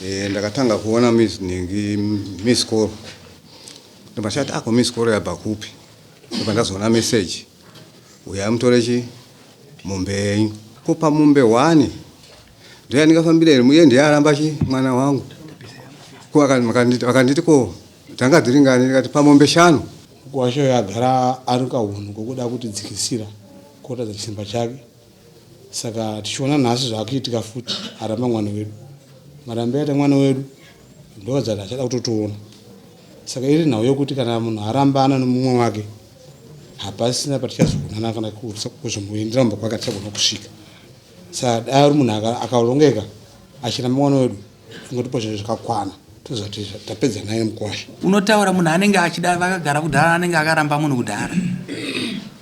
Eh, ndakatanga kuona nhingi miss call ndobva ndati ako miss call yabva kupi ndobva ndazoona message uyai mutore chi mombe yenyu ko pamombe one ndoyandingafambira here muye ndiye aramba chi mwana wangu ko vakanditi ko dzanga dziri ngani ndikati pamombe shanu Wacho agara ari kahunhu kokuda kutidzikisira koratidza chisimba chake saka tichiona nhasi zvaakuitika futi aramba mwana wedu marambe aita mwana wedu ndodzati achada kutotiona saka iri nhau yokuti kana munhu arambana nomumwe wake hapasina patichazoonana kana kuzomboendera mumba kwake atichagona kusvika saka dai ari munhu akarongeka achiramba mwana wedu ingotipa zvinhu zvakakwana toziva kuti tapedza naye mukwasha unotaura munhu anenge achida vakagara kudhara anenge akaramba munhu kudhara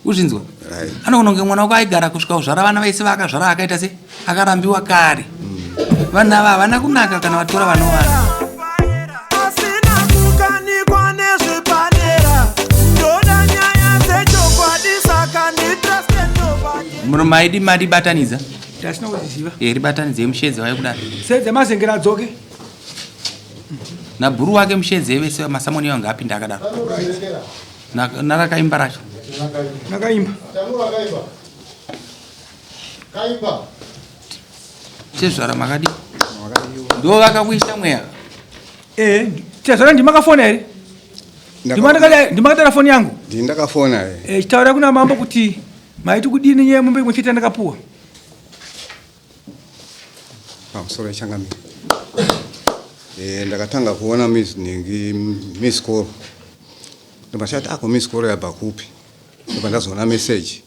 uzvinzwa anogona kunge mwana wako aigara kusvika kuzvara vana vese vaakazvara akaita se akarambiwa kare vanhu ava havana kunaka kana vatora vanovana Asina kukanikwa nezvepadera ndoda nyaya dzechokwadi saka nditraste nobody muno maidi madibatanidza Ndasina kuziziva. Eh, ribatanidzei mushedze waye kudaro. Sedze mazengera adzoke. Nabhuru wake mushedze vese masamoni yangu apinda akadaro. Narakaimba racho. Nakaimba. Kaimba. Chezvara makadi. Ndivo vakakuisa mweya. Eh, chezvara ndimakafona here? Ndimakatara foni yangu. Ndindakafona eh. Eh, chitaura kuna mambo kuti maiti kudini nyaya yemombe imwe chete yandakapuwa. Pamusoro yechangamire. Eh, ndakatanga kuona nhingi miss call. Ndobva ndati ako miss call yabva kupi? Ndobva ndazoona message.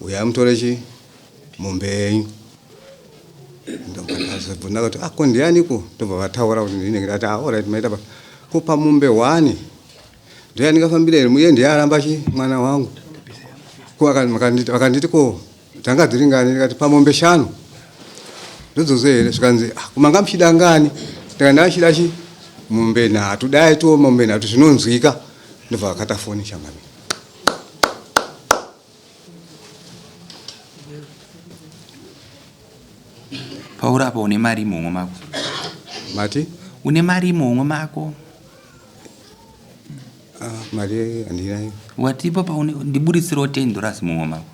Uyai mutore chi mombe yenyu. Ndobva ndazobvunza kuti ako ndianiko? Ndobva vataura kuti ndinenge ndati ah, alright maita basa. Ko pamombe one ndoyandingafambira here muye ndiye aramba chi mwana wangu ko vakanditi ko dzanga dziri ngani ndikati pamombe shanu ndodzozo here zvikanzi ah, kumanga muchida ngani ndikati ndachida chi mombe nhatu dai tiwo mombe nhatu zvinonzwika ndobva vakata foni changamire Pauri apa une mari muhomwe mako. Mati? Une mari muhomwe mako. Ah, mari handina. Watipa paune ndiburitsirawo 10 dollars muhomwe mako.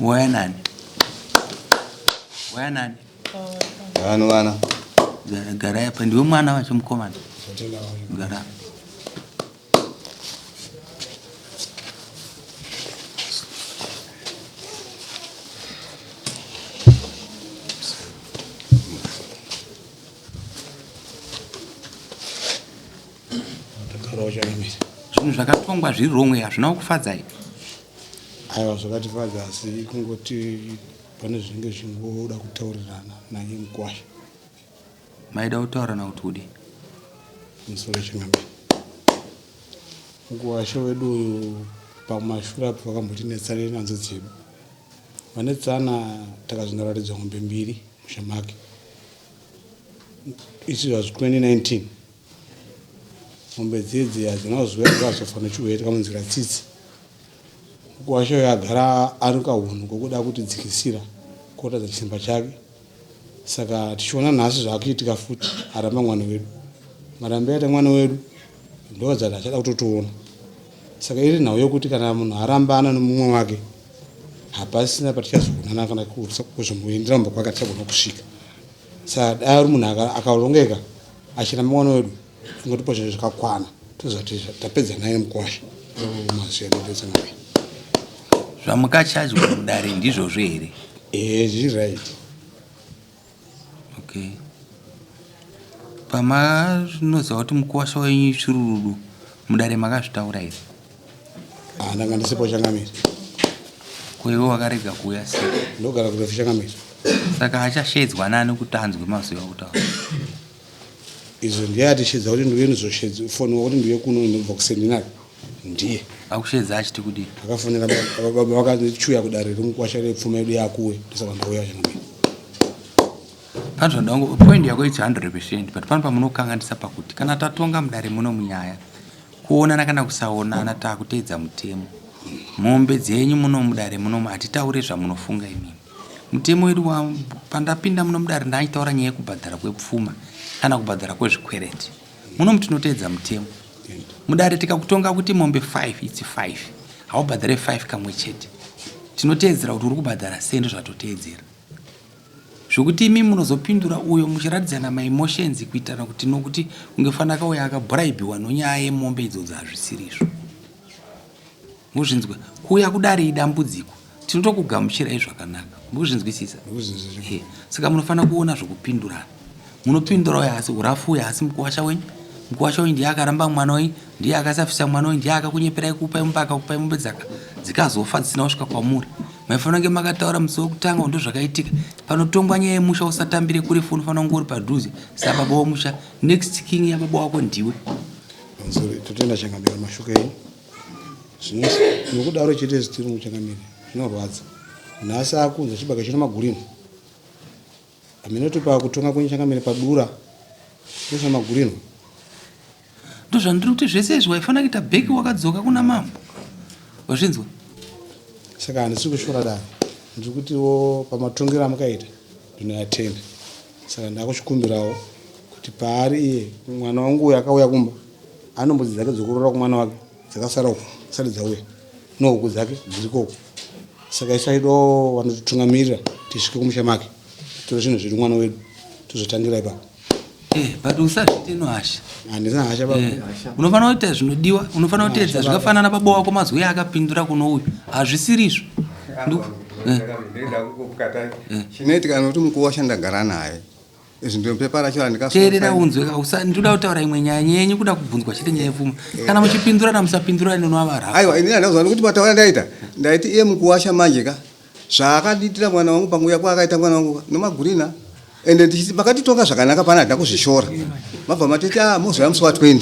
Waya nani? Waya nani? Vano vana. Gara gara apa ndiwe mwana wacho mukomana. Gara. Zvinhu zvakatongwa zviri wrong hazvina kukufadzai. Aiwa zvakatifadza asi kungoti pane zvinenge zvichingoda kutaurirana naye mukwasha. Maida kutaurirana kuti kudii? Musoro changamire. Mukuwasha wedu uyu pamashure apo vakambotinetsana nadzo dzedu. Vanetsana takazonyoratidzwa mombe mbiri musha make. It was 2019. Mombe dziye dziye hadzina kuzouya dzakazofa nechirwere tikamunzwira tsitsi. Mukuwasha uyu agara ari kahunhu kokuda kutidzikisira koratidza chisimba chake. Saka tichiona nhasi zvaakuitika futi aramba mwana wedu. Marambe aita mwana wedu ndodzati achada kutotiona. Saka iri nhau yokuti kana munhu arambana nomumwe wake hapasina patichazoonana kana kuzomboendera mumba kwake atichagona kusvika. Saka dai ari munhu akarongeka achiramba mwana wedu ingotipa zvinhu zvakakwana toziva kuti tapedza naye mukwasha mazwi anodetsa maviri. Zvamukachajwa mudare ndizvozvo here? Ehe zviri right. Okay. Pamanoziva kuti mukuwasha wenyu ichururudu mudare makazvitaura here? Ah, ndanga ndisipo changamire. Ko iwe wakarega kuuya sei? Ndogara kurefu changamire. Saka achashedzwa nani kuti anzwe mazwi akutaura? Izvo ndiye atishedza kuti ndiuye ndizoshedza foniwa kuti ndiuye kuno ndobva kusendinari ndiye. Akushedza achiti kudii? Akafonera baba vakachiuya kudare remukwasha repfuma yedu yakuwe ndosaka ndauya changamire. Pane zvandango point yako it's 100% but pane pamunokanganisa pakuti kana tatonga mudare muno munyaya kuonana kana kusaonana takuteedza mutemo. Mombe dzenyu muno mudare muno hatitaure zvamunofunga imimi. Mutemo wedu wa pandapinda muno mudare ndachitaura nyaya yekubhadhara kwepfuma kana kubhadhara kwezvikwereti. Muno tinoteedza mutemo. Mudare tikakutonga kuti mombe 5 it's 5. Haubhadhare 5 kamwe chete. Tinoteedzera kuti uri kubhadhara sei ndozvatoteedzera. Zvekuti imi munozopindura uyo muchiratidzana maemotions kuitana kuti nokuti kunge fanaka uyo akabhuraibhiwa nonyaya yemombe idzodzo hazvisirizvo. Muzvinzwa kuuya kudare idambudziko tinotokugamuchirai zvakanaka mukuzvinzwisisa saka munofanira kuona zvekupindurana munopindura uyo asi urafu uyo asi mukuwasha wenyu mukuwasha wenyu ndiye akaramba mwana wenyu ndiye akasafisa mwana wenyu ndiye akakunyeperai kupai mumba akakupai mombe dzaka dzikazofa dzisina kusvika kwamuri maifanira kunge makataura musi wekutanga ndo zvakaitika panotongwa nyaya yemusha usatambire kure foni unofanira kunge uri padhuze sababa womusha next king yababa wako ndiwe totenda changamira mashoko enyu Zvino nokudaro chete zitiri muchangamire zvinorwadza. Nhasi akunza chibage chino magurini. Hameno kuti pakutonga kwenyu changamire padura ndosha magurini. Ndozvandiri kuti zvese izvi waifanira kuita bheki wakadzoka kuna mambo. Wazvinzwa? Saka handisi kushora dare. Ndiri kutiwo pamatongero amukaita ndinoyatenda. Saka ndakuchikumbirawo kuti paari iye mwana wangu uyo akauya kumba anombudzi dzake dzokuroora kumwana wake dzakasara uko dzisati dzauya nohuku dzake dziriko uko saka isu aidawo vanotitungamirira tisvike kumusha make tore zvinhu zvedu mwana wedu tozotangira ipapo Eh, but usazviite nohasha handina hasha baba eh, unofanira kuita zvinodiwa unofanira kuteedza zvakafanana baba wako mazwi akapindura kuno uyu hazvisiri izvo eh. Chinoitika nokuti mukuwasha ndagara naye izvi ndiro pepa racho randikateerera unzwe ka ndinoda kutaura imwe nyaya nyaya yenyu kuda kubvunzwa chete nyaya yepfuma eh. Kana muchipindurana musapindurana nonovara. Aiwa, ini handazwa nekuti mataura ndaita ndaiti iye mukuwasha manje ka zvaakadiitira mwana wangu panguya kwaakaita mwana wangu nomagurina ende tichiti makatitonga zvakanaka pana handina kuzvishora mabva matiti a ah, mozouya musi wa 20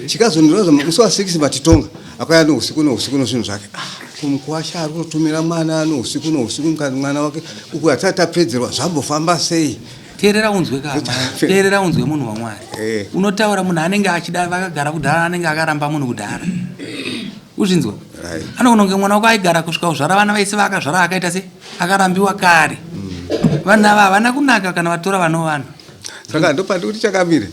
chikazondiroza musi wa 6 matitonga akauya nousiku nousiku nozvinhu zvake ah, kumukuwasha ari kutotumira mwana nousiku nousiku mwana wake uku hatisati tapedzerwa zvambofamba sei? Teerera unzwe ka teerera unzwe munhu wamwari eh. Unotaura munhu anenge achida vakagara kudhara anenge akaramba munhu kudhara uzvinzwa anogona kunge mwana wako aigara kusvika kuzvara vana vese vaakazvara akaita se akarambiwa kare vanhu ava havana kunaka kana vatora vanovana. Saka ndopandi kuti chakamire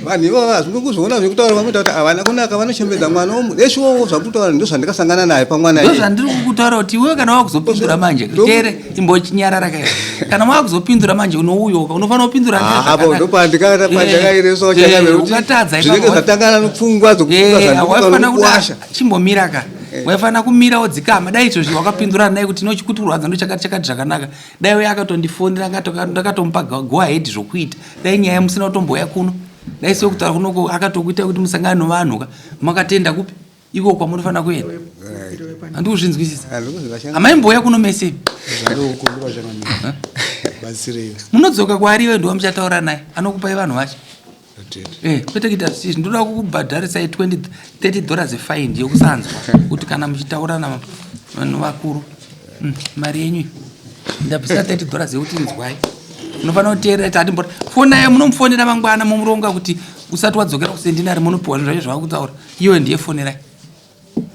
vanhu ivava hazvino kuzviona zvekutaura vamoita kuti havana kunaka vanochembedza mwana womu eshuwowo zvakutaura ndo zvandikasangana naye pamwana ndo zvandiri kukutaura kuti iwewe kana wakuzopindura manje tere imbochinyarara kai kana wakuzopindura manje unouyoka unofanira kupindura ah, apo ndopandikairesawo chakamire kuti zvinenge zvatangana nopfungwa dzokufunga zvandikutaura kuwasha Chimbomira ka. Eh. Waifanira kumira wodzikama. Dai izvozvi wakapindurana naye kuti nochikuti ndochakati chakati zvakanaka. Dai uye akatondifonera ndakatomupa go ahead zvokuita. Dai nyaya musina kutombouya kuno. Dai siwe kutaura kunoko akatokuita kuti musangane novanhu ka. Makatenda kupi? Iko kwamunofanira kuenda. Handi kuzvinzwisisa. Hamaimbouya kuno mese. Munodzoka kwaari iwe ndiwa muchataura naye. Anokupai vanhu vacho. Eh, kwete kuita zvisizvo ndoda kukubhadharisai 20 30 dollars fine yokusanzwa kuti kana muchitaura navanhu vakuru mari yenyu ndabvisa 30 dollars yekuti inzwai unofanira kuteerera tati mbora fonai munomufonera mangwana momuronga kuti usati wadzokera kusendinari munopiwa zvinhu zvacho zvavakutaura iyoyo ndiye fonerai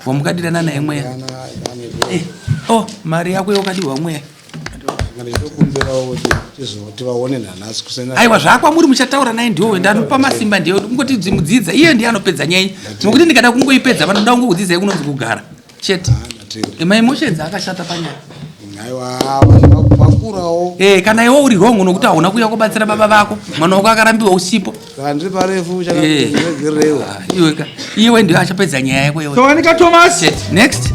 wamukadirana naye mweya eh, oh mari yako yokadiwa mweya aiwa zvakwamuri muchataura naye ndiwo ndanopa masimba ndiyo kungoti dzimudzidza iye ndiye anopedza nyaya nokuti ndikada kungoipedza vanoda kungokudzidzai kunonzi kugara chete ah, maemotions akashata panyaya Eh, kana iwe uri wrong nokuti hauna kuuya kubatsira baba vako mwana wako akarambiwa usipo. Ndiri parefu chakarewo. Eh. Ah, iwe ka iwe ndiwe achapedza nyaya yako iwe. Towanika Thomas. Next.